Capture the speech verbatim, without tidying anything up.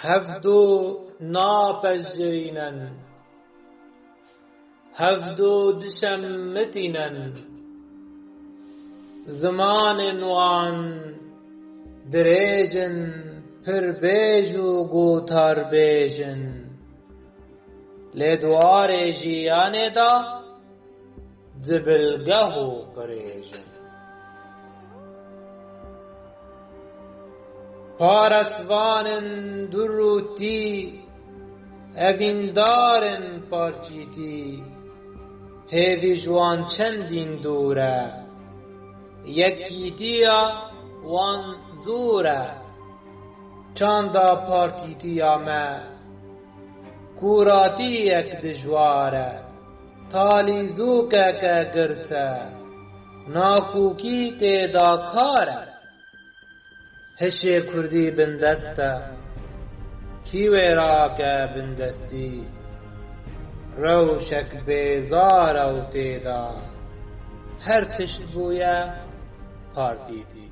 Hevdu napejirînin, hevdu dişemitînin. Zimanên wan dirêj in, pirbêj û gotarbêj in. Lê di warê jiyanê de zibilgeh û qirêj in. Parestvan in durûtî, evîndar in parçîtî. Hêvî ji wan çendîn dûr e, yekîtiya wan zûr e. Çanda partîtiya me, kûratiyek dijwar e. Talîzûkeke girs e, nakokî tê de kar e. Hişê kurdî bindest e, kî wê rake bindestî? Rewşek bêzar e û tê de her tişt bûye partîtî.